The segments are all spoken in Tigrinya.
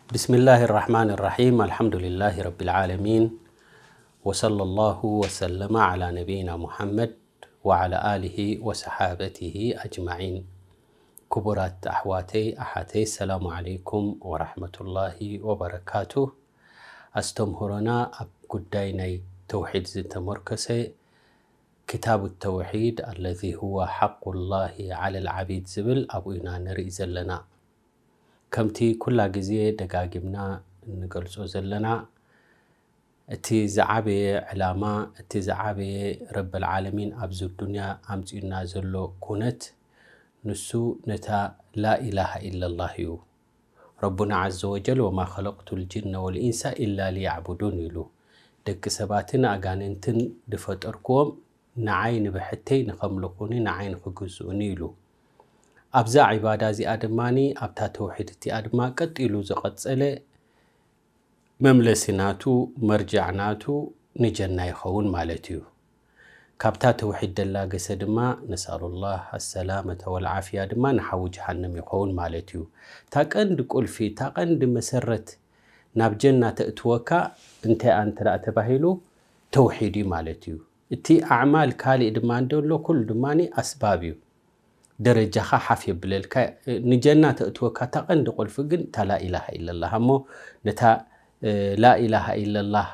بسم الله الرحمن الرحيم. الحمد لله رب العالمين. وصلى الله وسلم على نبينا محمد وعلى آله وصحابته أجمعين. ክቡራት ኣሕዋተይ ኣሓተይ፣ ሰላሙ ዓለይኩም ወራሕመቱላሂ ወበረካቱ። ኣስተምህሮና ኣብ ጉዳይ ናይ ተውሒድ ዝተመርኮሰ፣ ኪታቡ ተውሒድ ኣለዚ ሁወ ሓቁላሂ ዓለል ዓቢድ ዝብል ኣብኡ ኢና ንርኢ ዘለና። ከምቲ ኩላ ግዜ ደጋጊምና እንገልጾ ዘለና፣ እቲ ዝዓበየ ዕላማ፣ እቲ ዝዓበየ ረብል ዓለሚን ኣብዚ ዱንያ ኣምጺኡና ዘሎ ኩነት፣ ንሱ ነታ ላኢላሃ ኢለላህ እዩ። ረቡና ዓዘ ወጀል፣ "ወማ ኸለቅቱ ልጅነ ወልኢንሳ ኢላ ሊያዕቡዱን" ኢሉ። ደቂ ሰባትን ኣጋንንትን ዝፈጠርክዎም ንዓይ ንብሕተይ ንኸምልኹኒ፣ ንዓይ ንኽግዝኡኒ ኢሉ። ኣብዛ ዒባዳ እዚኣ ድማኒ፣ ኣብታ ተውሒድ እቲኣ ድማ ቀጢሉ ዝቐጸለ መምለሲ ናቱ፣ መርጃዕ ናቱ ንጀና ይኸውን ማለት እዩ። ካብታ ተውሒድ ደላገሰ ድማ ነስኣሉላህ ኣሰላመተ ወልዓፍያ ድማ ንሓዊ ጀሃነም ይኸውን ማለት እዩ። እታ ቀንዲ ቁልፊ፣ እታ ቀንዲ መሰረት ናብ ጀና ተእትወካ እንታይ እያ እንተ ደኣ ተባሂሉ፣ ተውሒድ እዩ ማለት እዩ። እቲ ኣዕማል ካሊእ ድማ እንደሎ ኩሉ ድማ ኣስባብ እዩ። ደረጃኻ ሓፍ የብለልካ። ንጀና ተእትወካ እታ ቀንዲ ቁልፊ ግን እታ ላኢላሃ ኢለላህ እሞ ነታ፣ እ፣ ላኢላሃ ኢለላህ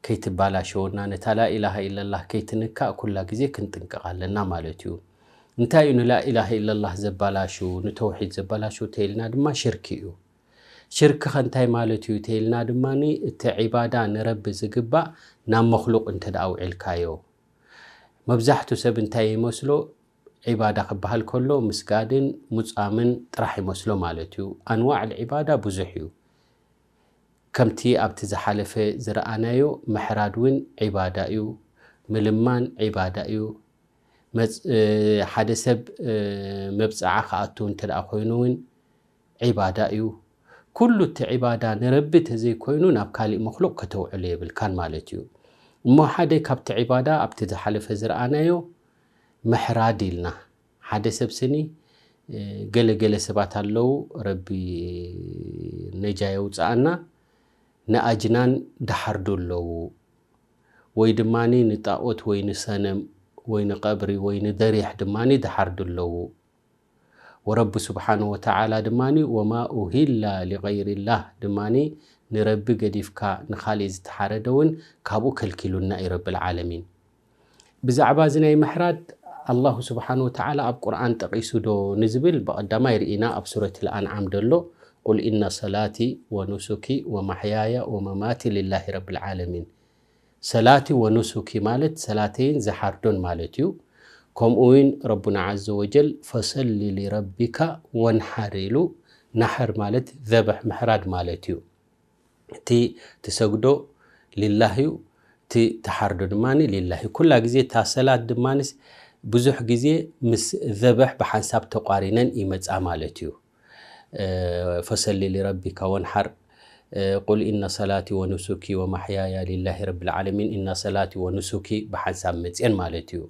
ከይትባላሸወና፣ ነታ ላኢላሃ ኢለላህ ከይትንካእ ኩላ ግዜ ክንጥንቀቕ ኣለና ማለት እዩ። እንታይ እዩ ንላኢላሃ ኢለላህ ዘባላሹ፣ ንተውሒድ ዘባላሹ ተይልና ድማ ሽርኪ እዩ። ሽርኪ ኸ እንታይ ማለት እዩ ተይልና ድማኒ፣ እቲ ዒባዳ ንረቢ ዝግባእ ናብ መኽሉቕ እንተ ደኣ ኣውዒልካዮ። መብዛሕቱ ሰብ እንታይ ይመስሎ? ዒባዳ ክበሃል ከሎ ምስጋድን ሙጻምን ጥራሕ ይመስሎ ማለት እዩ። ኣንዋዕ ዒባዳ ብዙሕ እዩ። ከምቲ ኣብቲ ዝሓለፈ ዝረኣናዮ፣ ምሕራድ እውን ዒባዳ እዩ፣ ምልማን ዒባዳ እዩ፣ መጽ-፣ እ፣ ሓደ ሰብ፣ እ፣ መብጽዓ ክኣቱ እንተ ደኣ ኮይኑ እውን ዒባዳ እዩ። ኩሉ እቲ ዒባዳ ንረቢ ተዘይኮይኑ ናብ ካሊእ መኽሉቕ ከተውዕሎ የብልካን ማለት እዩ። እሞ ሓደ ካብቲ ዒባዳ ኣብቲ ዝሓለፈ ዝረኣናዮ ምሕራድ ኢልና። ሓደ ሰብ ስኒ፣ እ፣ ገለ ገለ ሰባት ኣለዉ፣ ረቢ ነጃ የውጽኣና፣ ንኣጅናን ድሓርዱ ኣለዉ። ወይ ድማኒ ንጣኦት ወይ ንሰነም ወይ ንቐብሪ ወይ ንደሪሕ ድማኒ ድሓርዱ ኣለዉ። ወረቢ ስብሓንሁ ወተዓላ ድማኒ፣ "ወማ ኡሂላ ሊገይሪላህ" ድማኒ ንረቢ ገዲፍካ ንኻሊእ ዝተሓረደ እውን ካብኡ ከልኪሉና እዩ ረብል ዓለሚን። ብዛዕባ እዚ ናይ ምሕራድ ኣላሁ ስብሓንሁ ወተዓላ ኣብ ቁርኣን ጠቒሱ ዶ ንዝብል ብቐዳማይ ርኢና ኣብ ሱረት ልኣንዓም ደሎ፣ "ቁል ኢነ ሰላቲ ወኑሱኪ ወማሕያያ ወመማቲ ሊላሂ ረብል ዓለሚን" ሰላቲ ወኑሱኪ ማለት ሰላተይን ዝሓርዶን ማለት እዩ። ከምኡ እውን ረቡና ዓዘ ወጀል "ፈሰሊ ሊረቢካ ወንሓር" ኢሉ፣ ናሕር ማለት ዘብሕ ምሕራድ ማለት እዩ። እቲ ትሰግዶ ሊላህ እዩ፣ እቲ ትሓርዶ ድማ ሊላህ እዩ። ኩላ ግዜ እታ ሰላት ድማንስ ብዙሕ ግዜ ምስ ዘብሕ ብሓንሳብ ተቋሪነን ይመጻ ማለት እዩ። እ፣ ፈሰሊ ሊረቢካ ወንሓር፣ እ፣ ቁል ኢነ ሰላቲ ወኑሱኪ ወማሕያያ ሊላሂ ረብል ዓለሚን፣ ኢነ ሰላቲ ወኑሱኪ ብሓንሳብ መጽየን ማለት እዩ።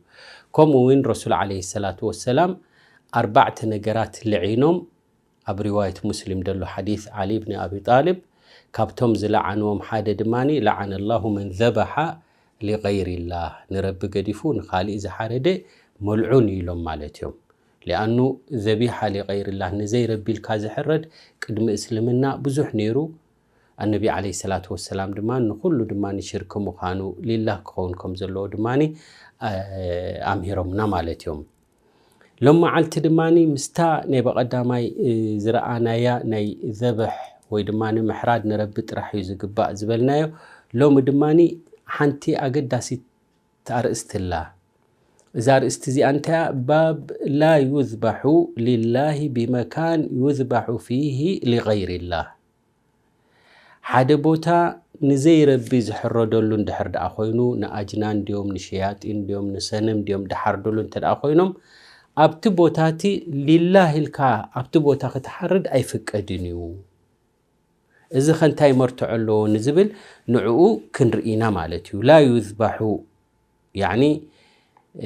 ከምኡ እውን ረሱል ዓለይሂ ሰላቱ ወሰላም ኣርባዕተ ነገራት ልዒኖም፣ ኣብ ሪዋየት ሙስሊም ደሎ ሓዲስ ዓሊ ብን ኣቢ ጣልብ፣ ካብቶም ዝለዓንዎም ሓደ ድማኒ፣ "ለዓነ ላሁ መን ዘበሓ ሊገይሪላህ፣ ንረቢ ገዲፉ ንኻሊእ ዝሓረደ መልዑን" ኢሎም ማለት እዮም። ሊኣኑ ዘቢሓ ሊገይሪላህ፣ ንዘይ ረቢ ኢልካ ዝሕረድ ቅድሚ እስልምና ብዙሕ ነይሩ። ኣነቢ ዓለይሂ ሰላቱ ወሰላም ድማ ንኹሉ ድማ ንሽርክ ምዃኑ፣ ሊላህ ክኸውን ከም ዘለዎ ድማ፣ እ፣ ኣምሂሮምና ማለት እዮም። ሎም መዓልቲ ድማ ምስታ ናይ በቐዳማይ፣ እ፣ ዝረኣናያ ናይ ዘብሕ ወይ ድማ ንምሕራድ ንረቢ ጥራሕ እዩ ዝግባእ ዝበልናዮ፣ ሎሚ ድማ ሓንቲ ኣገዳሲት ኣርእስቲ ኣላ። እዛ ኣርእስቲ እዚኣ እንታይ እያ? ባብ ላ ዩዝባሑ ሊላሂ ቢመካን ዩዝባሑ ፊሂ ሊገይሪላህ። ሓደ ቦታ ንዘይ ረቢ ዝሕረደሉ እንድሕር ደኣ ኮይኑ፣ ንኣጅናን ድዮም፣ ንሸያጢን ድዮም፣ ንሰነም ድዮም ድሓርድሉ እንተ ደኣ ኮይኖም፣ ኣብቲ ቦታ እቲ ሊላህ ኢልካ ኣብቲ ቦታ ክትሓርድ ኣይፍቀድን እዩ። እዚ ከ እንታይ መርትዖ ኣለዎ ንዝብል ንዕኡ ክንርኢ ኢና ማለት እዩ። ላ ዩዝባሑ፣ ያዕኒ፣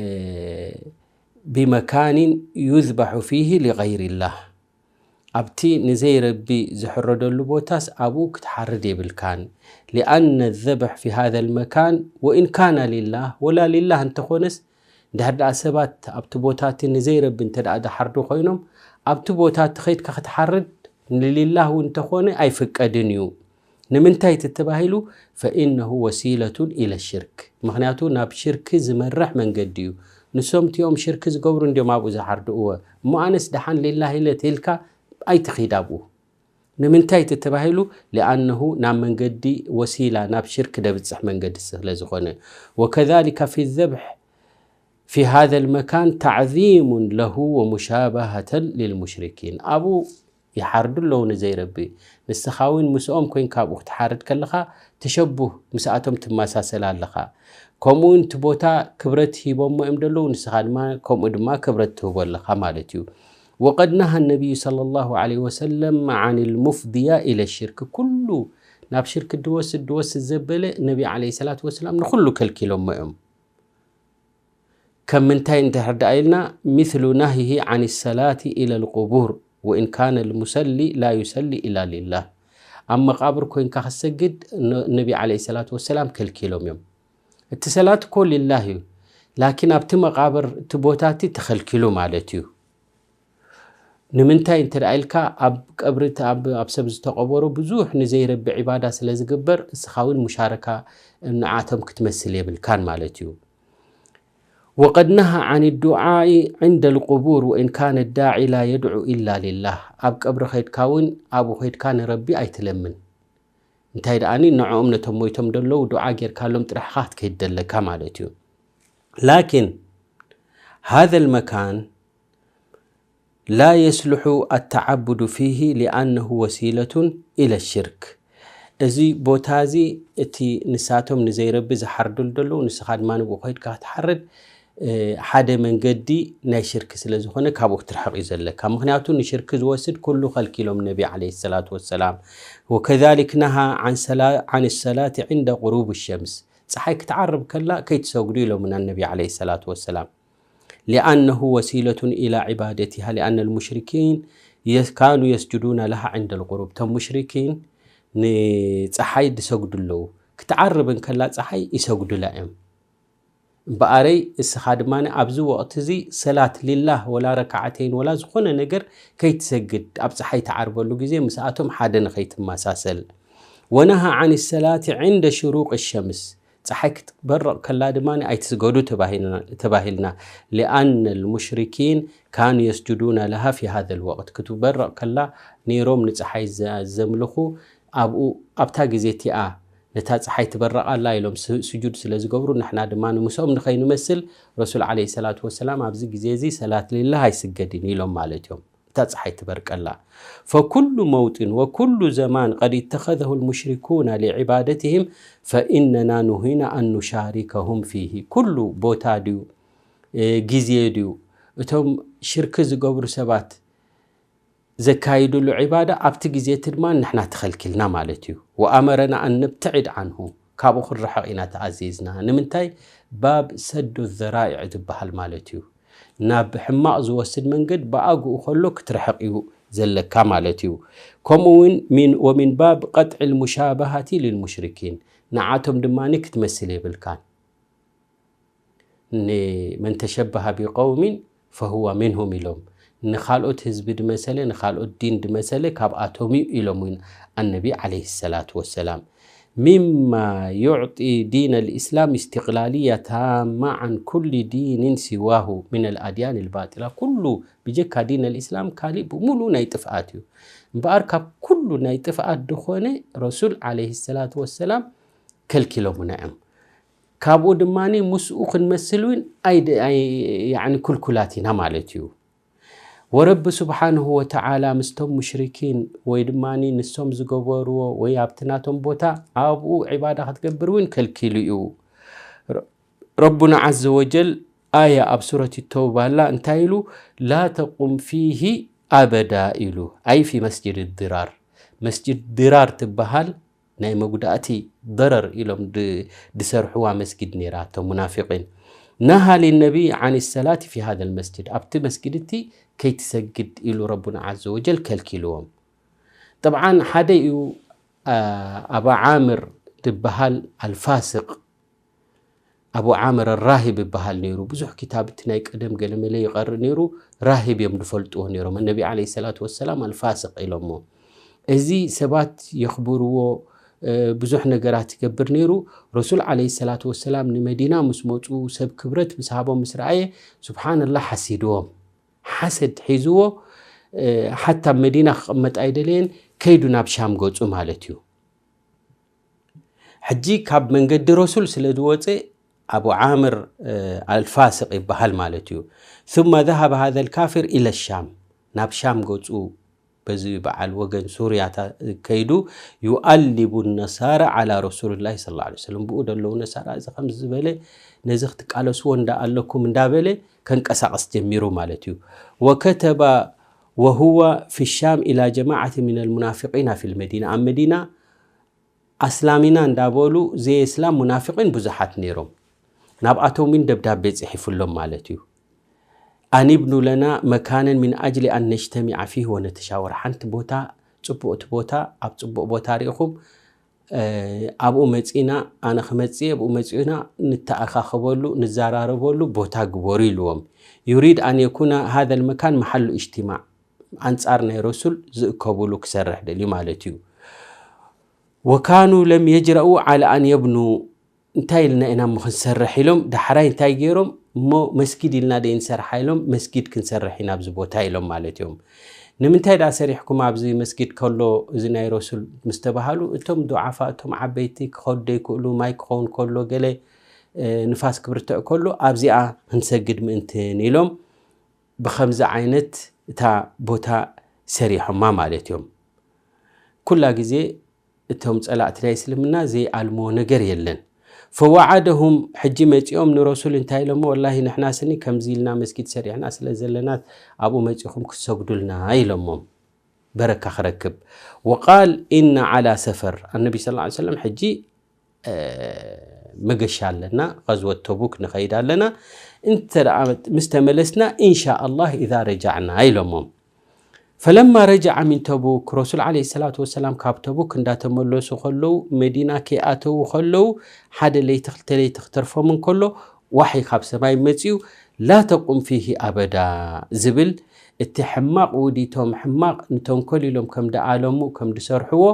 እ፣ ቢመካኒን ዩዝባሑ ፊሂ ሊገይሪላህ። ኣብቲ ንዘይረቢ ዝሕረደሉ ቦታስ ኣብኡ ክትሓርድ የብልካን። لأن الذبح في هذا المكان وإن كان لله، ወላ ሊላህ እንተኾነስ፣ እንድሕር ደኣ ሰባት ኣብቲ ቦታ እቲ ንዘይረቢ እንተ ደኣ ዝሓርዱ ኮይኖም፣ ኣብቲ ቦታ እቲ ኸይድካ ክትሓርድ ንሊላህ እውን እንተኾነ ኣይፍቀድን እዩ። ንምንታይ ተተባሂሉ? فإنه وسيلة إلى الشرك، ምኽንያቱ ናብ ሽርክ ዝመርሕ መንገዲ እዩ። ንሶም እቲኦም ሽርክ ዝገብሩ እንዲዮም ኣብኡ ዝሓርድእዎ እሞ፣ ኣነስ ደሓን ሊላህ ኢለ ተልካ ኣይትኺድ ኣብኡ። ንምንታይ ተተባሂሉ? لأنه ናብ መንገዲ ወሲላ ናብ ሽርክ ደብፅሕ መንገዲ ስለ ዝኾነ። وكذلك في الذبح في هذا المكان تعظيم له ومشابهة للمشركين። ኣብኡ ይሓርዱ ኣለዉ ንዘይረቢ። ንስኻ እውን ምስኦም ኮይንካ ኣብኡ ክትሓርድ ከለኻ ተሸቡህ ምስኣቶም ትመሳሰል ኣለኻ። ከምኡ እውን እቲ ቦታ ክብረት ሂቦሞ እዮም ዘለዉ፣ ንስኻ ድማ ከምኡ ድማ ክብረት ትህቦ ኣለኻ ማለት እዩ። وقد نهى النبي صلى الله عليه وسلم عن المفضية إلى الشرك። ኩሉ ናብ ሽርክ ድወስድ ድወስድ ዘበለ ነቢ ዓለይሂ ሰላቱ ወሰላም ንኹሉ ከልኪሎሞ እዮም። ከም ምንታይ እንድሕር ደኣ ኢልና፣ مثل نهيه عن الصلاة إلى القبور وإن كان المصلي لا يصلي إلا لله። ኣብ መቓብር ኮይንካ ክትሰግድ ነ-፣ ነቢ ዓለይሂ ሰላቱ ወሰላም ከልኪሎም እዮም። እቲ ሰላት እኮ ሊላህ እዩ፣ ላኪን ኣብቲ መቓብር እቲ ቦታ እቲ ተኸልኪሉ ማለት እዩ። ንምንታይ እንተ ደኣ ኢልካ፣ ኣብ ቀብሪ እቲ ኣብ፣ ኣብ ሰብ ዝተቐበሩ ብዙሕ ንዘይረቢ ዒባዳ ስለ ዝግበር፣ እስኻ እውን ሙሻረካ ንዓቶም ክትመስል የብልካን ማለት እዩ። وقد نهى عن الدعاء عند القبور وإن كان الداعي لا يدعو إلا لله። ኣብ ቀብሪ ኸይድካ እውን ኣብኡ ኸይድካ ንረቢ ኣይትለምን። እንታይ ደኣኒ ንዕኦም ነቶም ሞይቶም ደለዉ ዱዓ ጌርካሎም ጥራሕ ኢኻ ክትከይድ ደለካ ማለት እዩ። لكن هذا المكان لا يصلح التعبد فيه لأنه وسيلة إلى الشرك። እዚ ቦታ እዚ እቲ ንሳቶም ንዘይረቢ ዝሓርዱሉ ደለዉ፣ ንስኻ ድማ ንብኡ ኸይድካ ክትሓርድ፣ እ፣ ሓደ መንገዲ ናይ ሽርክ ስለ ዝኾነ ካብኡ ክትርሕቕ እዩ ዘለካ። ምኽንያቱ ንሽርክ ዝወስድ ኩሉ ከልኪሎም ነቢ ዓለይሂ ሰላቱ ወሰላም። وكذلك نهى عن صلا-، عن الصلاة عند غروب الشمس። ፀሓይ ክትዓርብ ከላ ከይትሰግዱ ኢሎምና ነቢ ዓለይሂ ሰላቱ ወሰላም። لأنه وسيلة إلى عبادتها، لأن المشركين يس-، كانوا يسجدون لها عند الغروب። እቶም ሙሽሪኪን ንፀሓይ ዝሰግዱ ኣለዉ። ክትዓርብ እንከላ ፀሓይ ይሰግዱላ እዮም። እምበኣረይ እስኻ ድማ ኣብዚ ወቕቲ እዚ ሰላት ሊላህ ወላ ረክዓተይን ወላ ዝኾነ ነገር ከይትሰግድ ኣብ ፀሓይ ትዓርበሉ ግዜ ምስኣቶም ሓደ ንኸይትመሳሰል። ونهى عن الصلاة عند شروق الشمس። ፀሓይ ክትበርቕ ከላ ድማ ኣይትስገዱ ተባሂልና፣ ተባሂልና። لأن المشركين كانوا يسجدون لها في هذا الوقت። ክትበርቕ ከላ ነይሮም ንፀሓይ ዘ-፣ ዘምልኹ ኣብኡ፣ ኣብታ ግዜ እቲኣ ነታ ፀሓይ ትበርቕ ኣላ ኢሎም ስ-፣ ስጁድ ስለ ዝገብሩ፣ ንሕና ድማ ንምስኦም ንኸይንመስል ረሱል ዓለይሂ ሰላቱ ወሰላም ኣብዚ ግዜ እዚ ሰላት ሊላህ ኣይስገድን ኢሎም ማለት እዮም። እታ ፀሓይ ትበርቀላ። فكل موطن وكل زمان قد اتخذه المشركون لعبادتهم فإننا نهينا أن نشاركهم فيه። ኩሉ ቦታ ድዩ፣ እ፣ ግዜ ድዩ፣ እቶም ሽርክ ዝገብሩ ሰባት ዘካይድሉ ዒባዳ ኣብቲ ግዜ እቲ ድማ ንሕና ተኸልኪልና ማለት እዩ። وأمرنا أن نبتعد عنه። ካብኡ ክንርሕቕ ኢና ተኣዚዝና። ንምንታይ? ባብ ሰዱ ዘራኢዕ ዝበሃል ማለት እዩ። ናብ ሕማቕ ዝወስድ መንገድ ብኣግኡ ከሎ ክትርሕቕ እዩ ዘለካ ማለት እዩ። ከምኡ እውን ሚን፣ ومن باب قطع المشابهة للمشركين። ንዓቶም ድማ ክትመስል የብልካን። ን-፣ من تشبه بقوم فهو منهم ኢሎም። ንኻልኦት ህዝቢ ድመሰለ፣ ንኻልኦት ዲን ድመሰለ ካብኣቶም እዩ ኢሎም እውን ኣነቢ ዓለይሂ ሰላቱ ወሰላም። مما يعطي دين الإسلام استقلالية تامة عن كل دين سواه من الأديان الباطلة። ኩሉ ብጀካ ዲን ኣልኢስላም ካሊእ ብምሉእ ናይ ጥፍኣት እዩ። እምበኣር ካብ ኩሉ ናይ ጥፍኣት ዝኾነ ረሱል ዓለይሂ ሰላቱ ወሰላም ከልኪሎምና እዮም። ካብኡ ድማ ምስኡ ክንመስል እውን ኣይ-፣ ኣይ-፣ ያዕኒ ክልኩላት ኢና ማለት እዩ። ወረቢ ስብሓንሁ ወተዓላ ምስቶም ሙሽሪኪን ወይ ድማ ንሶም ዝገበርዎ ወይ ኣብቲ ናቶም ቦታ ኣብኡ ዒባዳ ክትገብር እውን ከልኪሉ እዩ። ረ-፣ ረቡና ዓዘ ወጀል ኣያ ኣብ ሱረት ተውባ ኣላ፣ እንታይ ኢሉ? ላ ተቁም ፊሂ ኣበዳ ኢሉ፣ ኣይ ፊ መስጅድ ድራር። መስጅድ ድራር ትበሃል ናይ መጉዳእቲ ደረር ኢሎም ድ-፣ ድሰርሕዋ መስጊድ ነይራ፣ እቶም ሙናፊቂን። نهى للنبي عن الصلاة في هذا المسجد، ኣብቲ መስጊድ እቲ ከይትሰግድ ኢሉ ረቡና ዓዘ ወጀል ከልኪልዎም። ጠብዓን ሓደ እዩ፣ አ፣ ኣባ ዓምር ዝበሃል ኣልፋስቕ፣ ኣቡ ዓምር ራሂብ ይበሃል ነይሩ። ብዙሕ ክታብ እቲ ናይ ቀደም ገለመለ ይቐርእ ነይሩ። ራሂብ እዮም ዝፈልጥዎ ነይሮም። ነቢ ዓለይሂ ሰላቱ ወሰላም ኣልፋስቕ ኢሎሞ። እዚ ሰባት የኽብርዎ፣ እ፣ ብዙሕ ነገራት ይገብር ነይሩ። ረሱል ዓለይሂ ሰላቱ ወሰላም ንመዲና ምስ መፁ ሰብ ክብረት ምስ ሃቦም ምስ ረኣየ፣ ሱብሓነላህ ሓሲድዎም። ሓሰድ ሒዝዎ፣ እ፣ ሓታ ኣብ መዲና ክቕመጥ ኣይደለየን፣ ከይዱ ናብ ሻም ገፁ ማለት እዩ። ሕጂ ካብ መንገዲ ረሱል ስለ ዝወፀ ኣቡ ዓምር፣ እ፣ ኣልፋስቕ ይበሃል ማለት እዩ። ثم ذهب هذا الكافر إلى الشام، ናብ ሻም ገፁ በዚ በዓል ወገን ሱርያ ታ-፣ ከይዱ يؤلب النصارى على رسول الله صلى الله عليه وسلم። ብኡ ዘለዉ ነሳራ እዚ ከምዚ ዝበለ ነዚ ክትቃለስዎ እንዳ ኣለኩም እንዳበለ ከንቀሳቐስ ጀሚሩ ማለት እዩ። وكتب وهو في الشام إلى جماعة من المنافقين في المدينة። ኣብ መዲና ኣስላሚና እንዳበሉ ዘየስላም ሙናፊቂን ብዙሓት ነይሮም። ናብኣቶም እውን ደብዳቤ ጽሒፉሎም ማለት እዩ። أن ابنوا لنا مكانا من أجل أن نجتمع فيه ونتشاور። ሓንቲ ቦታ ጽቡቕ፣ እቲ ቦታ ኣብ ጽቡቕ ቦታ ርኢኹም፣ እ፣ ኣብኡ መጺና፣ ኣነ ክመጽእ ኣብኡ መጺኡና ንተኣኻኸበሉ፣ ንዘራረበሉ ቦታ ግበሩ ኢልዎም። يريد أن يكون هذا المكان محل اجتماع። ኣንጻር ናይ ረሱል ዝእከብሉ ክሰርሕ ደልዩ ማለት እዩ። وكانوا لم يجرؤوا على أن يبنوا። እንታይ ኢልና ኢና እሞ ክንሰርሕ ኢሎም፣ ዳሕራይ እንታይ ገይሮም እሞ፣ መስጊድ ኢልና ደ ንሰርሓ ኢሎም፣ መስጊድ ክንሰርሕ ኢና ኣብዚ ቦታ ኢሎም ማለት እዮም። ንምንታይ ደኣ ሰሪሕኩም ኣብዚ መስጊድ ከሎ እዚ ናይ ረሱል ምስ ተባሃሉ፣ እቶም ዱዓፋ፣ እቶም ዓበይቲ ክኸዱ ዘይክእሉ፣ ማይ ክኸውን ከሎ፣ ገለ፣ እ፣ ንፋስ ክብርትዕ ከሎ ኣብዚኣ ክንሰግድ ምእንትን ኢሎም ብኸምዚ ዓይነት እታ ቦታ ሰሪሖማ ማለት እዮም። ኩላ ግዜ እቶም ጸላእቲ ናይ እስልምና ዘይኣልምዎ ነገር የለን። فوعدهم፣ ሕጂ መጺኦም ንረሱል እንታይ ኢሎሞ? ወላሂ ንሕና ስኒ ከምዚ ኢልና መስጊድ ሰሪሕና ስለ ዘለና ኣብኡ መጺኹም ክትሰግዱልና ኢሎሞም፣ በረካ ክረክብ። وقال إن على سفر، النبي صلى الله عليه وسلم ሕጂ እ፣ መገሻ ኣለና፣ غزوة تبوك ንኸይድ ኣለና። እንተ ደኣ ምስ ተመለስና፣ إن شاء الله إذا رجعنا ኢሎሞም። فلما رجع من تبوك، ረሱል ዓለይሂ ሰላቱ ወሰላም ካብ ተቡክ እንዳተመለሱ ከለዉ፣ መዲና ከይኣተዉ ከለዉ፣ ሓደ ለይቲ ክልተ ለይቲ ክተርፎም እንከሎ፣ ዋሕይ ካብ ሰማይ መጺኡ፣ لا تقم فيه أبدا ዝብል፣ እቲ ሕማቕ ውዲቶም፣ ሕማቕ ንተንኮል ኢሎም ከም ደኣለሙ፣ ከም ዝሰርሕዎ፣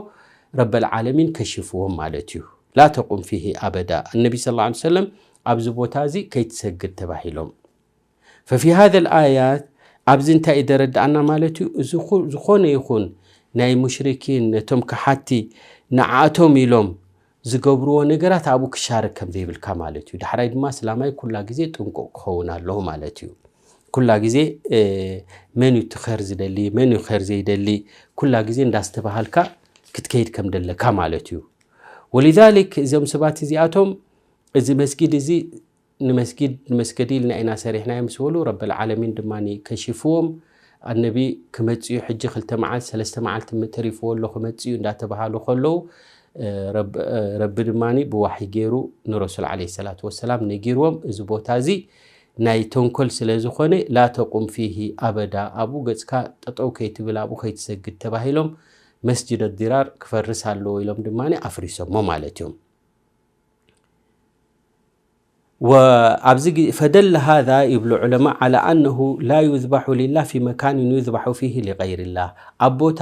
ረበል ዓለሚን ከሽፍዎም ማለት እዩ። لا تقم فيه أبدا። النبي صلى الله عليه وسلم ኣብዚ ቦታ እዚ ከይትሰግድ ተባሂሎም። ففي هذا الآيات ኣብዚ እንታይ እዩ ደረድኣና ማለት እዩ? እዚ ኩ-፣ ዝኾነ ይኹን ናይ ሙሽሪኪን ነቶም ከሓቲ ንዓኣቶም ኢሎም ዝገብርዎ ነገራት ኣብኡ ክሻርክ ከም ዘይብልካ ማለት እዩ። ዳሕራይ ድማ እስላማይ ኩላ ግዜ ጥንቁቕ ክኸውን ኣለዎ ማለት እዩ። ኩላ ግዜ፣ እ፣ መን እዩ እቲ ኸር ዝደሊ፣ መን እዩ ኸር ዘይደሊ፣ ኩላ ግዜ እንዳስተባሃልካ ክትከይድ ከም ደለካ ማለት እዩ። ولذلك እዞም ሰባት እዚኣቶም እዚ መስጊድ እዚ ንመስጊድ ንመስገዲ ኢልና ኢና ሰሪሕናዮ ምስ በሉ፣ ረበል ዓለሚን ድማ ከሺፍዎም። ኣነቢ ክመጽኡ ሕጂ ክልተ መዓልቲ፣ ሰለስተ መዓልቲ ተሪፍዎ ኣሎ ክመጽኡ እንዳተባሃሉ ከለዉ፣ እ፣ ረብ-፣ እ፣ ረቢ ድማ ብዋሕይ ገይሩ ንረሱል ዓለይሂ ሰላቱ ወሰላም ነጊርዎም፣ እዚ ቦታ እዚ ናይ ተንኮል ስለ ዝኾነ፣ لا تقم فيه أبدا፣ ኣብኡ ገጽካ ጠጠው ከይትብል፣ ኣብኡ ከይትሰግድ ተባሂሎም፣ መስጅድ ዲራር ክፈርስ ኣለዎ ኢሎም ድማ ኣፍሪሶሞ ማለት እዮም። ወኣብዚ ግ-፣ فدل هذا ይብሉ ዑለማ على أنه لا يذبح لله في مكان يذبح فيه لغير الله። ኣብ ቦታ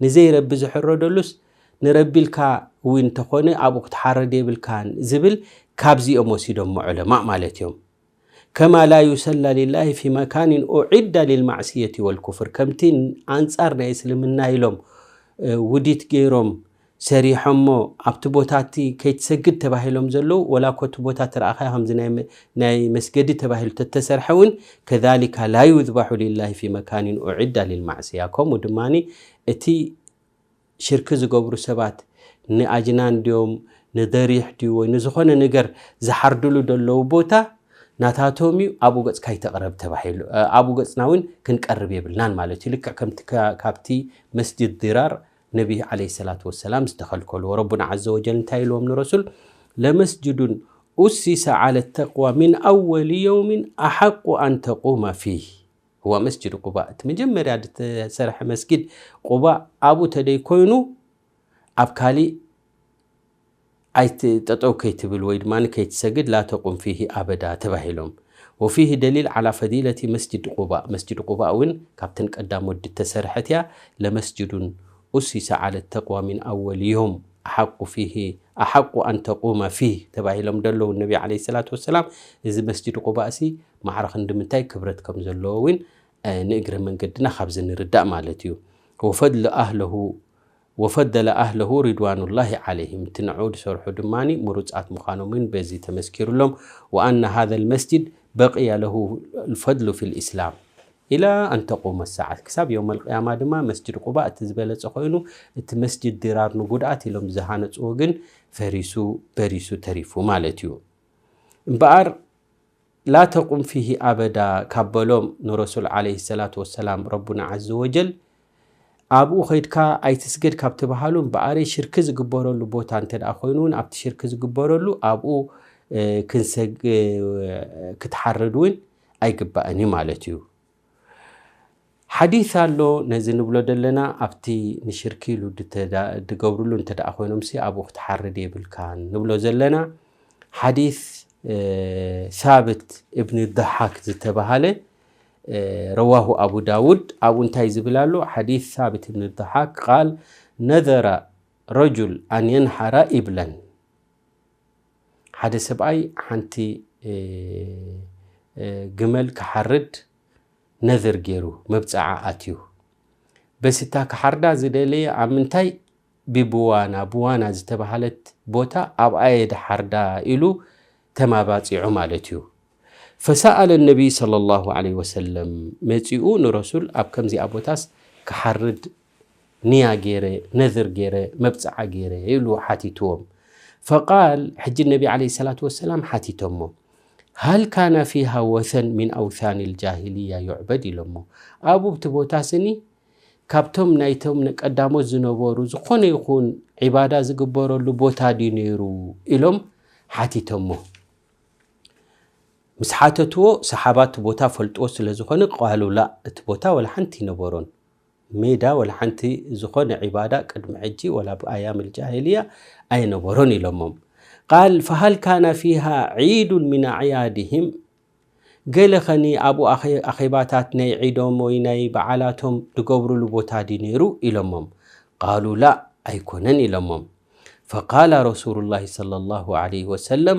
ንዘይረቢ ዝሕረደሉስ ንረቢ ኢልካ እውን እንተኾነ ኣብኡ ክትሓረድ የብልካን ዝብል ካብዚኦም ወሲዶሞ ዑለማ ማለት እዮም። كما لا يصلى لله في مكان أعد للمعصية والكفر። ከምቲ ኣንጻር ናይ እስልምና ኢሎም፣ እ፣ ውዲት ገይሮም ሰሪሖሞ ኣብቲ ቦታ እቲ ከይትሰግድ ተባሂሎም ዘለዉ፣ ወላ እኮ እቲ ቦታ ተረኣኻዮ ከምዚ ናይ መ-፣ ናይ መስገዲ ተባሂሉ ተተሰርሐ እውን፣ كذلك لا يذبح لله في مكان أعد للمعصية። ከምኡ ድማ እቲ ሽርኪ ዝገብሩ ሰባት ንኣጅናን ድዮም፣ ንደሪሕ ድዩ፣ ወይ ንዝኾነ ነገር ዝሓርድሉ ዘለዉ ቦታ ናታቶም እዩ፣ ኣብኡ ገጽካ ኣይተቕረብ ተባሂሉ። እ፣ ኣብኡ ገጽና እውን ክንቀርብ የብልናን ማለት እዩ። ልክዕ ከምቲ ካ-፣ ካብቲ መስጅድ ዲራር ነቢ ዓለይሂ ሰላቱ ወሰላም ዝተኸልከልዎ። ረቡና ዓዘ ወጀል እንታይ ኢልዎም ንረሱል? لمسجد أسس على التقوى من أول يوم أحق أن تقوم فيه هو مسجد قباء። እቲ መጀመርያ ዝተሰርሐ መስጊድ ቁባእ ኣብኡ ተደይኮይኑ ኣብ ካሊእ ኣይት-፣ ጠጠው ከይትብል ወይ ድማ ከይትሰግድ لا تقم فيه أبدا ተባሂሎም። وفيه دليل على فضيلة مسجد قباء። መስጅድ ቁባእ እውን ካብተን ቀዳሞት ዝተሰርሐት እያ። لمسجد أسس على التقوى من أول يوم أحق فيه أحق أن تقوم فيه ተባሂሎም ደለዉ ነቢ ዓለይሂ ሰላቱ ወሰላም። እዚ መስጅድ ቁባእ ሲ ማዕረ ክንዲ ምንታይ ክብረት ከም ዘለዎ እውን፣ እ፣ ንእግረ መንገድና ካብዚ ንርዳእ ማለት እዩ። وفضل أهله وفضل أهله رضوان الله عليهم። እቲ ንዕኡ ዝሰርሑ ድማ ምሩፃት ምዃኖም እውን በዚ ተመስኪሩሎም። وأن هذا المسجد بقي له الفضل في الإسلام إلى أن تقوم الساعة። ክሳብ የውመል ቅያማ ድማ መስጅድ ቁባእ እቲ ዝበለፀ ኮይኑ፣ እቲ መስጅድ ዲራር ንጉድኣት ኢሎም ዝሃነፅዎ ግን ፈሪሱ በሪሱ ተሪፉ ማለት እዩ። እምበኣር لا تقم فيه أبدا ካብ በሎም ንረሱል ዓለይሂ ሰላቱ ወሰላም ረቡና ዓዘ ወጀል፣ ኣብኡ ኸይድካ ኣይትስገድ ካብ ተባሃሉ፣ እምበኣረይ ሽርኪ ዝግበረሉ ቦታ እንተ ደኣ ኮይኑ እውን ኣብቲ ሽርኪ ዝግበረሉ ኣብኡ፣ እ፣ ክንሰግ-፣ እ፣ ክትሓርድ እውን ኣይግባእን እዩ ማለት እዩ። ሓዲስ ኣሎ ነዚ ንብሎ ዘለና፣ ኣብቲ ንሽርኪ ኢሉ ድተዳ-፣ ድገብርሉ እንተ ደኣ ኮይኖምሲ ኣብኡ ክትሓርድ የብልካን ንብሎ ዘለና። ሓዲስ፣ እ፣ ሳብት እብኒ ضሓክ ዝተባሃለ፣ እ፣ ረዋሁ ኣቡ ዳውድ፣ ኣብኡ እንታይ ዝብል ኣሎ? ሓዲስ ሳብት እብኒ ضሓክ ቃል፣ ነዘረ ረጁል ኣን የንሓራ ኢብለን። ሓደ ሰብኣይ ሓንቲ፣ እ፣ እ፣ ግመል ክሓርድ ነዝር ገይሩ፣ መብጽዓ ኣትዩ። በስታ ክሓርዳ ዝደለየ ኣብ ምንታይ? ብብዋና፣ ብዋና ዝተባህለት ቦታ ኣብኣ እየ ድሓርዳ ኢሉ ተማባጺዑ ማለት እዩ። فسأل النبي صلى الله عليه وسلم መጺኡ ንረሱል ኣብ ከምዚኣ ቦታስ ክሓርድ ንያ ገይረ፣ ነዝር ገይረ፣ መብጽዓ ገይረ ኢሉ ሓቲትዎም። فقال ሕጂ ነቢ ዓለይሂ ሰላቱ ወሰላም ሓቲቶሞ هل كان فيها وثن من أوثان الجاهلية يعبد ኢሎሞ። ኣብኡ ብቲ ቦታ ስኒ ካብቶም ናይቶም ቀዳሞት ዝነበሩ ዝኾነ ይኹን ዒባዳ ዝግበረሉ ቦታ ድዩ ነይሩ ኢሎም ሓቲቶሞ። ምስ ሓተትዎ ሰሓባ እቲ ቦታ ፈልጥዎ ስለ ዝኾነ ቃሉ ላ እቲ ቦታ ወላ ሓንቲ ይነበሮን። ሜዳ ወላ ሓንቲ ዝኾነ ዒባዳ ቅድሚ ሕጂ ወላ ብኣያም الجاهلية ኣይነበሮን ኢሎሞም። قال فهل كان فيها عيد من أعيادهم ገለ ኸኒ ኣብኡ ኣኼ-፣ ኣኼባታት ናይ ዒዶም ወይ ናይ በዓላቶም ዝገብሩሉ ቦታ ድዩ ነይሩ ኢሎሞም። قالوا لا ኣይኮነን ኢሎሞም። فقال رسول الله صلى الله عليه وسلم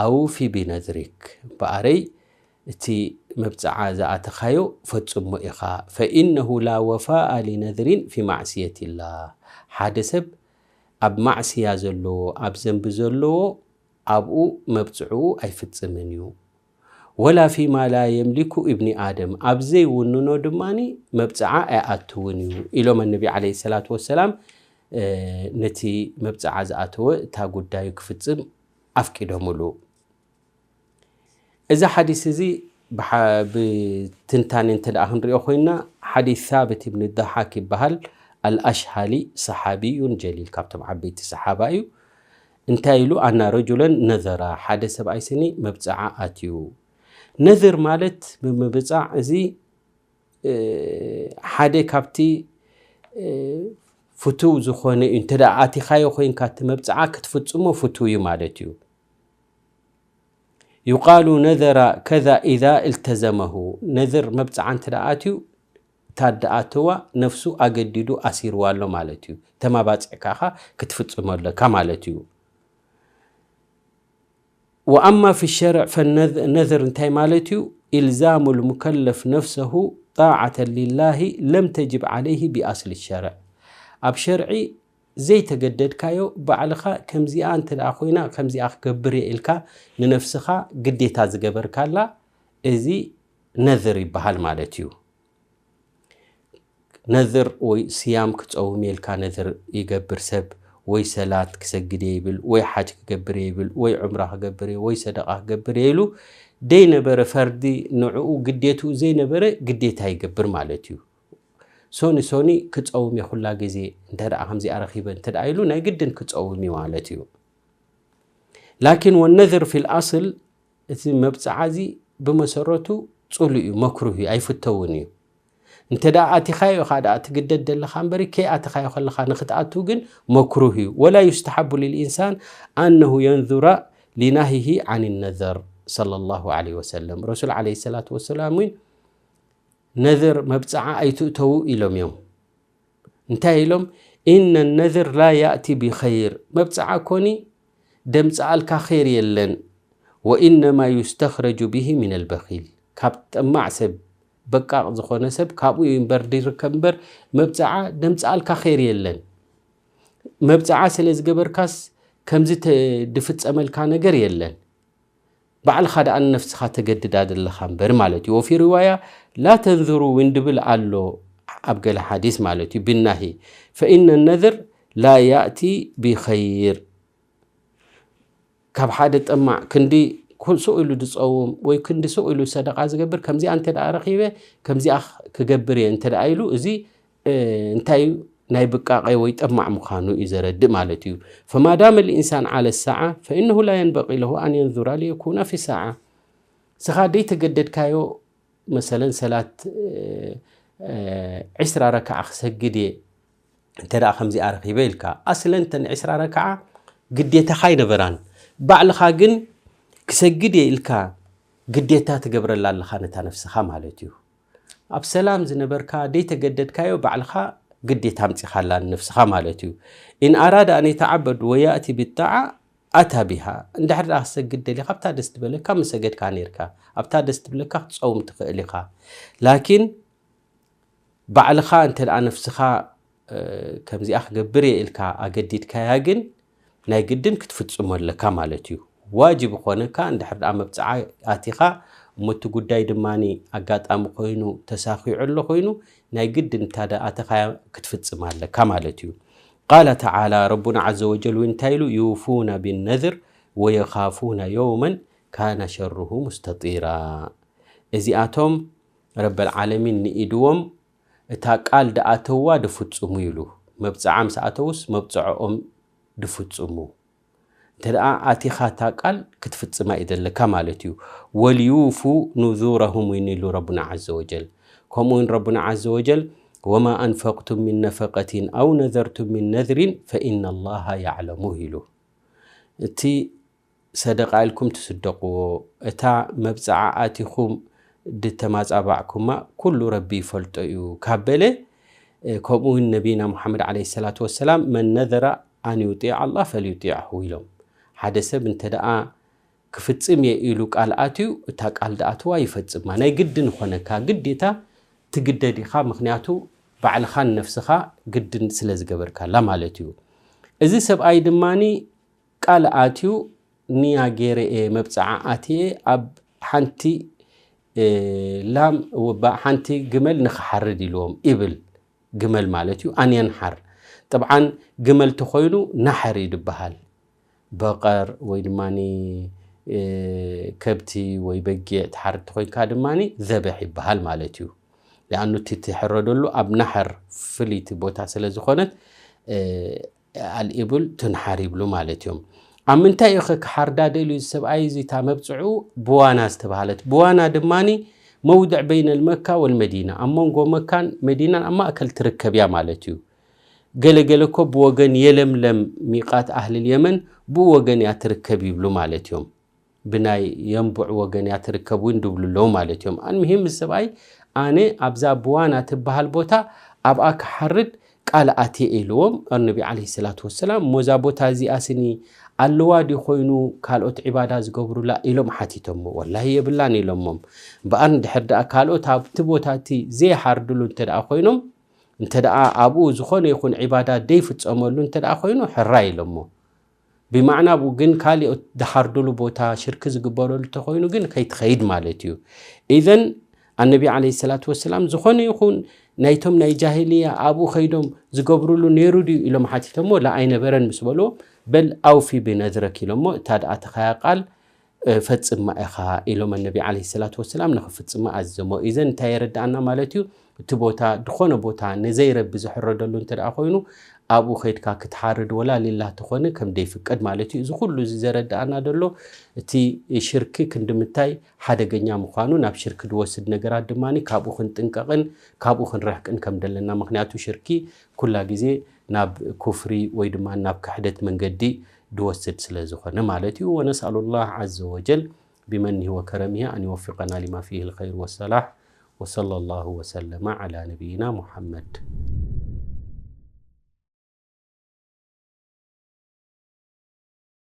أوف بنذرك እምበኣረይ እቲ መብጽዓ ዝኣተኻዮ ፈጽሞ ኢኻ። فإنه لا وفاء لنذر في معصية الله ሓደ ሰብ ኣብ ማዕስያ ዘለዎ ኣብ ዘንቢ ዘለዎ ኣብኡ መብጽዕኡ ኣይፍጽምን እዩ። ولا فيما لا يملك ابن آدم ኣብ ዘይውንኖ ድማ መብጽዓ ኣይኣትውን እዩ ኢሎም ነቢ ዓለይሂ ሰላቱ ወሰላም። እ፣ ነቲ መብጽዓ ዝኣተወ እታ ጉዳዩ ክፍጽም ኣፍቂዶምሉ። እዚ ሓዲስ እዚ ብሓ-፣ ብትንታኔ እንተ ደኣ ክንሪኦ ኮይንና ሓዲስ ሳብት እብኒ ዳሓክ ይበሃል። ኣልኣሽሃሊ ሰሓቢዩን ጀሊል ካብቶም ዓበይቲ ሰሓባ እዩ። እንታይ ኢሉ ኣና ረጁለን ነዘራ ሓደ ሰብኣይ ስኒ መብጽዓ ኣትዩ። ነዝር ማለት ብምብጻዕ እዚ እ፣ ሓደ ካብቲ እ፣ ፍቱው ዝኾነ እዩ። እንተ ደኣ ኣቲኻዮ ኮይንካ እቲ መብጽዓ ክትፍጽሞ ፍቱው እዩ ማለት እዩ። يقال نذر كذا إذا التزمه ነዝር መብጽዓ እንተ ደኣ ኣትዩ እታ ደኣተዋ ነፍሱ ኣገዲዱ ኣሲርዋ ኣሎ ማለት እዩ። ተማባጺዕካ ኢኻ ክትፍጽሞ ኣለካ ማለት እዩ። وأما في الشرع فالنذر እንታይ ማለት እዩ? إلزام المكلف نفسه طاعة لله لم تجب عليه بأصل الشرع ኣብ ሸርዒ ዘይተገደድካዮ ባዕልኻ ከምዚኣ እንተ ደኣ ኮይና ከምዚኣ ክገብር እየ ኢልካ ንነፍስኻ ግዴታ ዝገበርካላ እዚ ነዝር ይበሃል ማለት እዩ። ነዝር ወይ ስያም ክጸውም እየ ኢልካ ነዝር ይገብር ሰብ ወይ ሰላት ክሰግድ እየ ይብል ወይ ሓጅ ክገብር እየ ይብል ወይ ዑምራ ክገብር እየ ወይ ሰደቓ ክገብር እየ ኢሉ ደይነበረ ፈርዲ ንዕኡ ግዴትኡ ዘይነበረ ግዴታ ይገብር ማለት እዩ። ሶኒ ሶኒ ክጸውም እየ ኩላ ግዜ እንተ ደኣ ከምዚኣ ረኺበ እንተ ደኣ ኢሉ ናይ ግድን ክጸውም እዩ ማለት እዩ። ላኪን ወነዝር ፊል ኣስል፣ እቲ መብፅዓ እዚ ብመሰረቱ ፅሉእ እዩ፣ መክሩህ እዩ፣ ኣይፍተውን እዩ። እንተ ደኣ ኣቲኻዮ ኢኻ ደኣ ትግደድ ዘለኻ እምበሪ፣ ከይኣተኻዮ ከለኻ ንክትኣቱ ግን መክሩህ እዩ። ወላ ዩስተሓቡ ሊልኢንሳን ኣነሁ የንዙራ ሊናሂሂ ዓን ነዘር፣ ሰለላሁ ዐለይሂ ወሰለም። ረሱል ዐለይሂ ሰላቱ ወሰላም እውን ነዝር፣ መብፅዓ ኣይትእተዉ ኢሎም እዮም። እንታይ ኢሎም? ኢነ ነዝር ላ ያእቲ ቢኸይር፣ መብፅዓ ኮኒ ደምፅኣልካ ኸይር የለን። ወኢነማ ዩስተኽረጁ ቢሂ ሚነል በኺል፣ ካብ ጠማዕ ሰብ፣ በቃቕ ዝኾነ ሰብ ካብኡ እዩ እምበር ድርከብ እምበር፣ መብፅዓ ደምፅኣልካ ኸይር የለን። መብፅዓ ስለ ዝገበርካስ ከምዚ ተ-፣ ድፍፀመልካ ነገር የለን። ባዕልኻ ደኣ ንነፍስኻ ተገድዳ ዘለኻ እምበር ማለት እዩ። ወፊ ሪዋያ ላ ተንዝሩ እውን ድብል ኣሎ ኣብ ገለ ሓዲስ ማለት እዩ። ብናሂ ፈኢነ ነዝር ላ ያእቲ ቢኸይር። ካብ ሓደ ጠማዕ ክንዲ ኩ-፣ ስቕ ኢሉ ዝጸውም ወይ ክንዲ ስቕ ኢሉ ሰደቓ ዝገብር፣ ከምዚኣ እንተ ደኣ ረኺበ ከምዚኣ ክገብር እየ እንተ ደኣ ኢሉ፣ እዚ እ፣ እንታይ እዩ? ናይ ብቃቐ ወይ ጠማዕ ምዃኑ እዩ ዘረድእ ማለት እዩ። ፈማዳመ ልኢንሳን ዓለ ሰዓ ፈኢነሁ ላ የንበቂ ለሁ ኣን የንዙራ ሊየኩነ ፊ ሰዓ። ስኻ ደይተገደድካዮ፣ መሰለን ሰላት እ፣ እ፣ ዕስራ ረክዓ ክሰግድ እየ እንተ ደኣ ከምዚኣ ረኺበ ኢልካ፣ ኣስለን ተን ዕስራ ረክዓ ግዴታኻ ኣይነበራን። ባዕልኻ ግን ክሰግድ እየ ኢልካ ግዴታ ትገብረላ ኣለኻ ነታ ነፍስኻ ማለት እዩ። ኣብ ሰላም ዝነበርካ ደይተገደድካዮ ባዕልኻ ግዴታ ኣምጺኻላ ንነፍስኻ ማለት እዩ። ኢን ኣራደ ኣን የተዓበድ ወያእቲ ብጣዓ ኣታ ቢሃ። እንድሕር ደኣ ክሰግድ ደሊኻ ኣብታ ደስ ትበለካ ምሰገድካ ነይርካ፣ ኣብታ ደስ ትብለካ ክትጸውም ትኽእል ኢኻ። ላኪን ባዕልኻ እንተ ደኣ ነፍስኻ እ፣ ከምዚኣ ክገብር እየ ኢልካ ኣገዲድካያ ግን ናይ ግድን ክትፍጽሞ ኣለካ ማለት እዩ። ዋጅብ ኾነካ እንድሕር ደኣ መብጽዓ ኣቲኻ እሞ እቲ ጉዳይ ድማ ኣጋጣሚ ኮይኑ ተሳኺዑ ኣሎ ኮይኑ ናይ ግድን እታ ደኣ ኣተኻያ ክትፍጽም ኣለካ ማለት እዩ። ቃለ ተዓላ፣ ረቡና ዓዘ ወጀል እውን እንታይ ኢሉ? ዩፉነ ቢነዝር ወየኻፉነ የውመን ካነ ሸሩሁ ሙስተጢራ። እዚኣቶም ረበል ዓለሚን ንኢድዎም እታ ቃል ደኣተዋ ድፍጽሙ ኢሉ። መብጽዓ ምስ ኣተውስ መብጽዕኦም ድፍጽሙ። እንተ ደኣ ኣቲኻ እታ ቃል ክትፍጽማ እዩ ዘለካ ማለት እዩ። ወልዩፉ ኑዙረሁም እውን ኢሉ ረቡና ዓዘ ወጀል። ከምኡ እውን ረቡና ዓዘ ወጀል ወማ ኣንፈቅቱም ሚን ነፈቀቲን ኣው ነዘርቱም ሚን ነዝሪን ፈኢነ ላሃ ያዕለሙ ኢሉ። እቲ ሰደቃ ኢልኩም ትስደቅዎ፣ እታ መብጽዓ ኣቲኹም ድተማጻባዕኩማ ኩሉ ረቢ ይፈልጦ እዩ ካብ በለ፣ እ፣ ከምኡ እውን ነቢና ሙሓመድ ዓለይሂ ሰላቱ ወሰላም መን ነዘረ ኣን ዩጢዕ ኣላህ ፈልዩጢዕሁ ኢሎም። ሓደ ሰብ እንተ ደኣ ክፍጽም እየ ኢሉ ቃል ኣትዩ፣ እታ ቃል ደኣትዋ ይፈጽማ። ናይ ግድን ይኾነካ፣ ግዴታ ትግደድ ኢኻ። ምኽንያቱ ባዕልኻን ነፍስኻ ግድን ስለ ዝገበርካላ ማለት እዩ። እዚ ሰብኣይ ድማኒ ቃል ኣትዩ፣ ንያ ገይረ እየ መብጽዓ ኣትየ ኣብ ሓንቲ፣ እ፣ ላም፣ ወባ-፣ ሓንቲ ግመል ንኽሓርድ ኢልዎም ይብል። ግመል ማለት እዩ፣ ኣን የንሓር። ጥብዓን ግመል ተኾይኑ ናሕር እዩ ዝበሃል። በቐር ወይ ድማኒ፣ እ፣ ከብቲ ወይ በጊዕ ትሓርድ ተኾይንካ ድማኒ ዘበሕ ይበሃል ማለት እዩ። ሊኣኑ እቲ ትሕረደሉ ኣብ ናሕር ፍልይቲ ቦታ ስለ ዝኾነት፣ እ፣ ኣልኢቡል ትንሓር ይብሉ ማለት እዮም። ኣብ ምንታይ እዩ ኸ ክሓርዳ ደልዩ እዚ ሰብኣይ እዚ? እታ መብጽዑ ብዋና ዝተባህለት፣ ብዋና ድማኒ መውድዕ በይነል መካ ወልመዲና፣ ኣብ መንጎ መካን መዲናን ኣብ ማእከል ትርከብ እያ ማለት እዩ። ገለ ገለ እኮ ብወገን የለምለም፣ ሚቃት ኣህልል የመን ብኡ ወገን እያ ትርከብ ይብሉ ማለት እዮም። ብናይ የንቡዕ ወገን እያ ትርከብ እውን ድብሉ ኣለዉ ማለት እዮም። ኣልምሂም እዚ ሰብኣይ ኣነ ኣብዛ ብዋና ትበሃል ቦታ ኣብኣ ክሓርድ ቃል ኣትየ ኢልዎም ኣነቢ ዓለይሂ ሰላቱ ወሰላም። እሞ እዛ ቦታ እዚኣ ስኒ ኣለዋ ድዩ ኮይኑ ካልኦት ዒባዳ ዝገብሩላ ኢሎም ሓቲቶሞ። ወላሂ የብላን ኢሎሞም። እምበኣር እንድሕር ደኣ ካልኦት ኣብቲ ቦታ እቲ ዘይሓርድሉ እንተ ደኣ ኮይኖም፣ እንተ ደኣ ኣብኡ ዝኾነ ይኹን ዒባዳ ደይፍጸመሉ እንተ ደኣ ኮይኑ ሕራይ ኢሎሞ። ብማዕና ብ-፣ ግን ካልኦት ዝሓርዱሉ ቦታ ሽርኪ ዝግበረሉ እንተኾይኑ ግን ከይትኸይድ ማለት እዩ። ኢዘን ኣነቢ ዓለይሂ ሰላቱ ወሰላም ዝኾነ ይኹን ናይቶም ናይ ጃሂልያ ኣብኡ ኸይዶም ዝገብሩሉ ነይሩ ድዩ ኢሎም ሓቲቶሞ፣ ላ ኣይነበረን ምስ በልዎ፣ በል ኣውፊ ብነዝረክ ኢሎሞ፣ እታ ደኣ ተኻያ ቃል፣ እ፣ ፈጽማ ኢኻ ኢሎም ኣነቢ ዓለይሂ ሰላቱ ወሰላም ንኽፍጽማ ኣዘሞ። ኢዘን እንታይ የረድኣና ማለት እዩ? እቲ ቦታ ዝኾነ ቦታ ንዘይረቢ ዝሕረደሉ እንተ ደኣ ኮይኑ ኣብኡ ከይድካ ክትሓርድ ወላ ሊላ ተኾነ ከም ደይፍቀድ ማለት እዩ። እዚ ኩሉ እዚ ዘረድኣና ዘሎ እቲ ሽርኪ ክንድምታይ ሓደገኛ ምዃኑ፣ ናብ ሽርኪ ድወስድ ነገራት ድማ ካብኡ ክንጥንቀቕን ካብኡ ክንርሕቅን ከም ደለና። ምኽንያቱ ሽርኪ ኩላ ግዜ ናብ ኩፍሪ ወይ ድማ ናብ ክሕደት መንገዲ ድወስድ ስለ ዝኾነ ማለት እዩ። ونسأل الله عز وجل بمنه وكرمه أن يوفقنا لما فيه الخير والصلاح. وصلى الله وسلم على نبينا محمد.